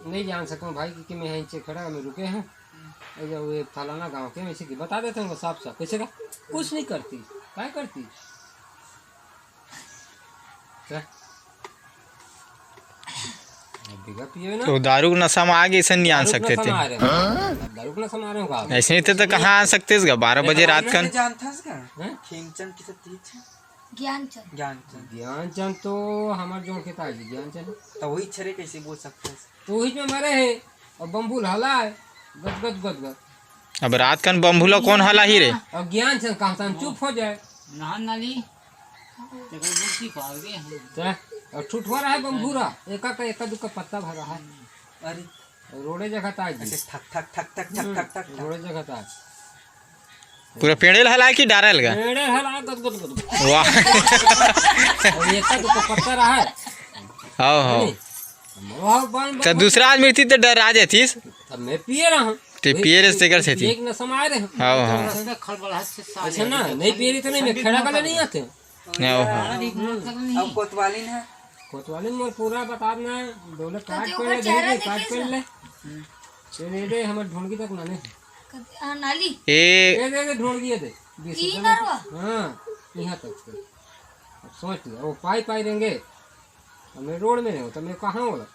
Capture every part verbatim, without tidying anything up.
नहीं जान सकूँ भाई कि, कि मैं यहीं से खड़ा, मैं रुके हूँ। अरे वो ये फलाना गाँव के, मैं इसे बता देता हूँ साफ साफ। कैसे का? कुछ नहीं करती, क्या करती? क्या? अब बिगड़ पिए ना। तो दारू के नशा में आ गए, ऐसे नहीं आन सकते थे। दारू के नशा में आ रहे हो का? ऐसे नहीं थे तो कहाँ आ सकते थे? बारह बजे रात का। जानता है इसका? हैं? खेमचंद की तो तीज है। ज्ञानचंद। ज्ञानचंद। ज्ञानचंद तो हमारे जोड़ के था जी, ज्ञानचंद। तो वही छरे कैसे बोल सकते हैं? तो वही में मरे है और बम्बू हला है, गदगद गदगद। अब रात कन बम्बू ला कौन हला ही रे? और ज्ञानचंद कहाँ तन चुप हो जाए। नहा नाली, तेकर मूर्ति पार गए हम। तो और ठुठवा रहा है बम्बू रहा, एका का एका दुका पत्ता भरा है। अरे। और रोड़े जगह ताज जी। ऐसे ठक, ठक, ठक, ठक, ठक, हम्म, ठक, ठक, ठक। रोड़े जगह ताज। पूरा पेड़े ल हला कि डारे लगा? पेड़े हला, गद, गद, गद, गद। वाह। और एका दुका पत्ता रहा है। हाँ, हाँ। नहीं। मवा बन, बन, तो बन। दूसरा आदमी रहती तो डर आ जातीस। तब मैं पिए रहा हूँ। ते वही पिए रहे से तेकर से थी। एक नशा में आए रहे। हाँ, हाँ। रास्ता खड़बड़ाहट से सारे अच्छा ना, नहीं पिए रही तो नहीं, मैं खड़ा कर नहीं आते। हाँ, हाँ। अरे, इग्नोर कर नहीं। अब कोतवाली ना। कोतवाली मोर पूरा बता ना, डोले तो काट जो पड़ ऊपर ले, चेहरा धीरे काट देखे पड़ ना। ले। हम्म। ये दे दे, हमर ढोलकी तक ना ले। कत-, आ, नाली। ए। ये दे दे, ढोलकी ये दे। बीस ई रुपये में। नरवा। हाँ, यहाँ तक से। अब सोच ले, वो पाई पाई रहेंगे। अब मैं रोड में नहीं हूँ, तो मैं कहाँ होला?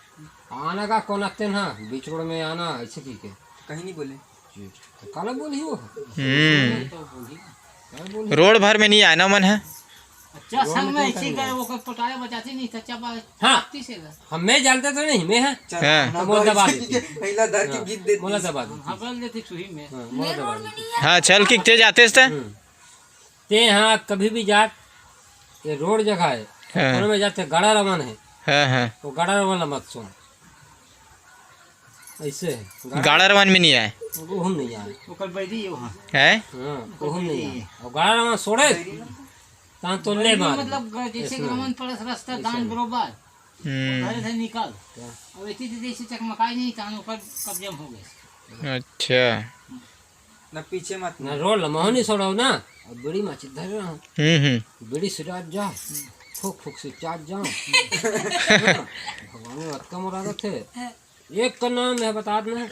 आना का कौन आते ना, बीच रोड में आना, ऐसे की के। कहीं नहीं बोले। जी। तो काला बोली वो। हम्म। काला बोली। रोड भर में नहीं आए ना मन है। अच्छा, रोड संग में में ऐसी कौन करे, वो कोई पटाया बचाती नहीं, सच्चा बात। हाँ। तीस है। हम मैं जानते तो नहीं, मैं है। चल, हाँ। हम तो मोर दबा ऐसे देती। की के, पहला धर के हाँ। गीत देती। मोला दबा देती। हाँ, बोल देती सुही में। हाँ, मोला दबा देती। हाँ, चल, किक ते जाते थे। हम्म। ते हाँ, कभी भी जात, ये रोड जगह है, हाँ। कोनो में जाते गड़ा रमन है, हाँ, हाँ। वो गड़ा रमन ला मत सुन। ऐसे है। गाड़ा रमन में नहीं आए। वो हम नहीं आए। ओकर बैरी है वहाँ। है? हाँ, वो हम नहीं आए। और गड़ा रमन सोड़े, तहाँ तो ले मार। मतलब, ग-, जैसे ऐसे रमन पड़स रास्ता ऐसे दान नहीं। बरोबर। हम्म। घर से निकल। क्या? अब इतनी देर से चकमकाई नहीं, तहाँ ओकर कब्जे में हो गए। अच्छा। ना पीछे मत ना मुड़। रोल मोहनी सोड़ो ना, अब बीड़ी माचिस धर रहा हूँ। हम्म, हम्म। बीड़ी सुटात जा, फूक फूक सुटात जा। भगवान में अतका मोरा रथे। एक का नाम है बता देना,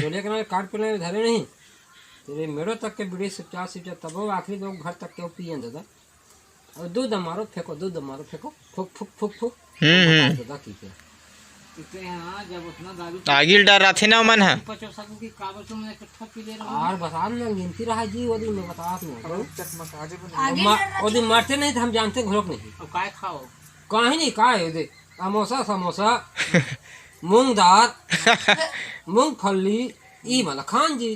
डोले के नाम कार्ड पे नहीं धरे नहीं। तेरे मेड़ो तक के बीड़ी सुटात सुटात तब वो आखिरी दो घर तक के पियन दादा। और दूध मारो, फेंको, दूध मारो, फेंको, फुक, फुक, फुक, फुक। हम्म, हम्म। बता दो, की क्या? तो ते हाँ, जब उतना दारू आगिल डर रहा थे ना मन है। पचो सकू कि काबर तुम इकट्ठा पी ले रहे हो? और बता ना, गिनती रहा जी, वो दिन में बता आप ना। हम चकमका जे बने। आगे मा-, डर रहा वो दिन था। मरते नहीं तो हम जानते घोलक नहीं। अब काय खाओ? कहीं नहीं, काय है दे? समोसा, समोसा, मूंग दाल, मूंगफली, ई वाला खान जी।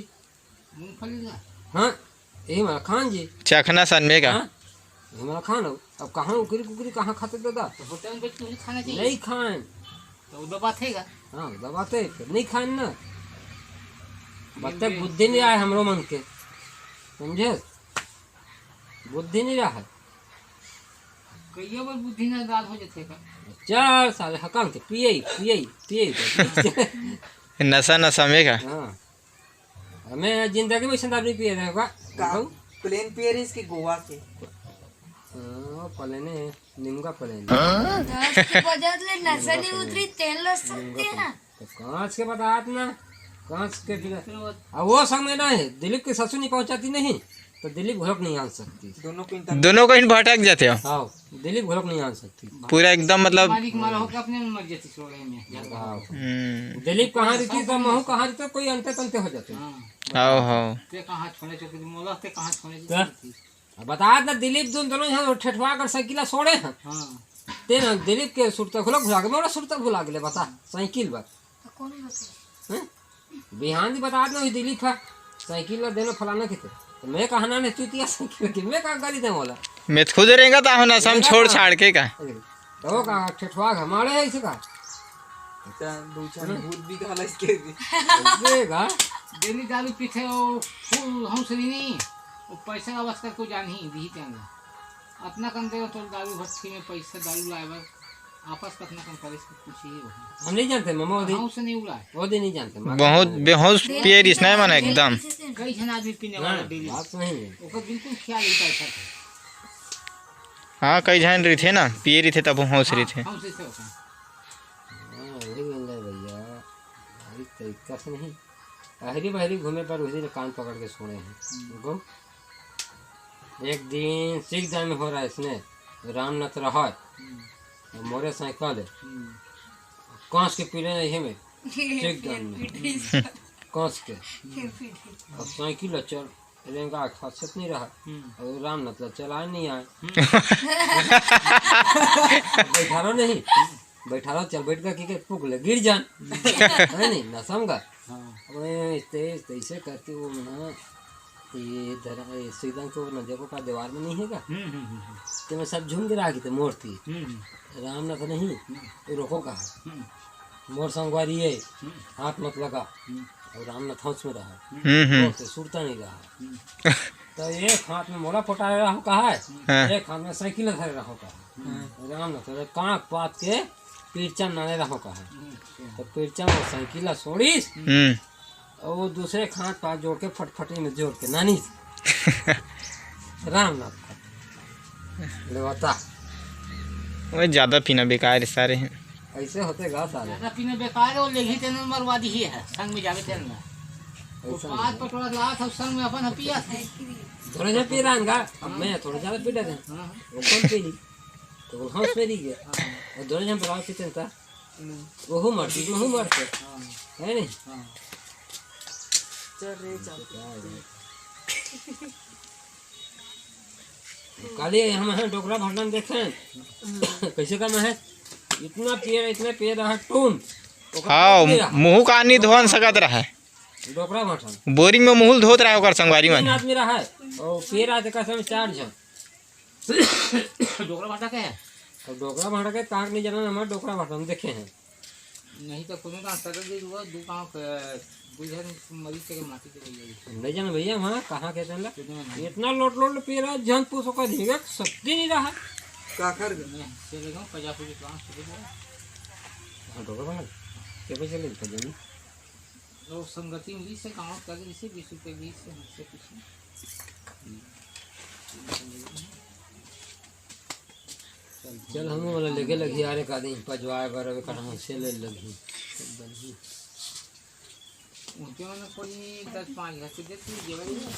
मूंगफली ना? हाँ, यही मला खान जी। चखना सन में का? हाँ? यही मला खान हो। अब कहाँ उकरी कुकरी कहाँ खाते दादा? तो होटल में बैठ के खाना चाहिए। नहीं खान। तो वो दबाते का? हाँ, दबाते फिर नहीं खान ना। बत्ते बुद्धि नहीं आए हमरो मन के, समझे? बुद्धि नहीं रहा है। कहियो बार बुद्धि ना दाल हो जाते का? चल साले हकल के पिए, पिए, पिए। नशा नशा में का? हाँ। हमें जिंदगी में संदा नहीं पिए रहे का? का? प्लेन पिए रहिस कि गोवा के? हाँ, प्लेन है, निमका प्लेन। दस के बजत ले नशा नहीं उतरी, तेल लो सकते हैं ना। तो कांच के बतात ना, कांच के फिर। अब वो समय ना है, दिलीप के ससुर नहीं पहुंचाती नहीं, तो दिलीप घोलक नहीं आन सकती। दोनों को इंतजार दोनों को ही भटक जाते हो। हाँ, दिलीप घोलक नहीं आन सकती। पूरा एकदम मतलब मालिक मारा होकर अपने में मर जाती छोड़े में। हाँ। हम्म। दिलीप कहाँ रहती तो महू कहाँ रहते, कोई अंते तंते हो जाते। हाँ। आओ, हो। ते कहाँ छोड़े चुकी थी, मोला ते कहाँ छोड़े चुकी थी। अब बता ना, दिलीप दुन दोनों यहाँ ठेठवा कर साइकिल सोड़े हैं। हाँ। ते ना दिलीप के सुरता भुला, भुला के, मोला सुरता भुला गेले, बता, साइकिल बा। तो कौन बता? हैं? बिहान दी बता ना, वही दिलीप है, साइकिल ला देना फलाना के ते। तो मैं कहा ना, ने चुतिया साइकिल के, मैं कहा गाली दे वाला। मैं खुद रहेगा ता हो ना, सम मेरा छोड़ कहाँ? छाड़ के का। अरे, तो का ठेठवा हमारे है इसे का? अच्छा, दो चार हम्म। भूत भी कहला इसके भी। देगा। डेली दारू पीथे, वो फुल हौसली नहीं, वो पैसा का बस कर को जान ही, दी तेंगा। अतना कम दे तो दारू भट्टी में पैसा दारू लाए बर, आपस कतना कम करे इसको कुछ ही हो। हम नहीं जानते, मामा, वो दिन, हाँ, उसे नहीं उड़ा है। वो दिन नहीं जानते, मामा। बहुत बेहोश पिए रिस नहीं माना एकदम। कई जन आदमी पीने वाला हाँ, डेली। बात सही है। ओकर बिल्कुल ख्याल नहीं पैसा का। हाँ, कई जन रहिथे ना, पिए रहिथे तब होश हाँ, रहिथे। होश रहिथे ओकर। हाँ, वही बोल रहे भैया। कस नहीं, अहरी बहरी घूमे पर उसी ने कान पकड़ के छोड़े हैं। हम्म। गो। एक दिन सिख धर्म हो रहा है इसने, रामनाथ रहा है, हम्म। और मोरे साइकिल है, हम्म। कांच के पीले नहीं है में, सिख धर्म में, कांच के। फिर, फिर, फिर। और साइकिल है, चल, रेंगा खासियत नहीं रहा। हम्म। और रामनाथ ला चलाए नहीं आए। हम्म। बैठारो नहीं, बैठारो चल बैठ का की के पुक ले गिर जान। है नहीं, नशा में का। हाँ। अब ये तेज तैसे करती वो ना, ये धर-, ये सीधा को ना देखो का दीवार में नहीं है का? हम्म, हम्म, हम्म, हम्म। तो मैं सब झूम के रहा की तो मोड़ थी। हम्म, हम्म। रामनाथ नहीं, हम्म। ये रोको कहा। हम्म। मोर संगवारी है, हम्म। हाथ मत लगा। हम्म। और रामनाथ होश में रहा। हम्म, हम्म। मोर से सुरता नहीं रहा। हम्म। तो एक हाथ में मोला पोटारे रहो कहा है, हाँ। एक हाथ में साइकिल धरे रहो कहा है। हम्म। रामनाथ तो कांख पात के पीरचा नाने रहो कहा है। हम्म। तो पीरचा में साइकिल ला छोड़ीस, हम्म। और वो दूसरे हाथ पास जोड़ के फटफटी में जोड़ के नानी। रामनाथ का। ले बता। वो ज्यादा पीना बेकार है सारे हैं। ऐसे होते गा सारे। ज्यादा पीना बेकार है, वो लेगी तेन मरवा दी ही है, संग में जावे तेन में। वो ऐसा पाँच नहीं। पटवा लात हम संग में अपन पिया। थोड़ा जा पी रहा गा, अब मैं थोड़ा ज्यादा पी लेते हैं। हाँ। वो कौन पी ली? तो वो हंस में रही गया। हाँ। और दोनों जन बराबर पीते हैं ता। हम्म। वो हूँ मरती, वो हूँ मरते। हाँ। है नहीं? हाँ। चल रे, चल। काली हम हैं डोकरा भाटन देखे। हम्म। कैसे का में है? इतना पेड़, इतना पेड़ रहा टूम। ओकर हाँ, पेड़ रहा। मुँह का नहीं धोन सकत रहा है। डोकरा भाटन। बोरिंग में मुँह धोत रहा है ओकर संगवारी तीन मन। आदमी रहा है। और पेड़ आते का समय चार जन। डोकरा भाटा के है? अब डोकरा भाटा के ताक नहीं जाना, हमारे डोकरा भाटा हम देखे हैं। नहीं तो कोनो का अंतर दे दुआ, दू गांव के, दू जन मरीज के माटी के ले जाई। नहीं जाना भैया, वहाँ कहाँ के चल कितने में नहीं? इतना लोट लोट पेरा जन पूछो का नहीं, एक शक्ति नहीं रहा। का कर दे? नहीं, चले जाओ, पचास रुपये पाँच सौ रुपये। हाँ, डोकरा भाटा। के पैसे ले पचास? लोग संगति में से गाँव का जैसे बीस रुपये बीस से हमसे कुछ नहीं। चल, हम वाला लेके लगी, यार, एक आदमी पजवाए बर, अबे कटहल से ले लगी। उनके मन कोई दस पाँच घर के देती है, जेवर ही है।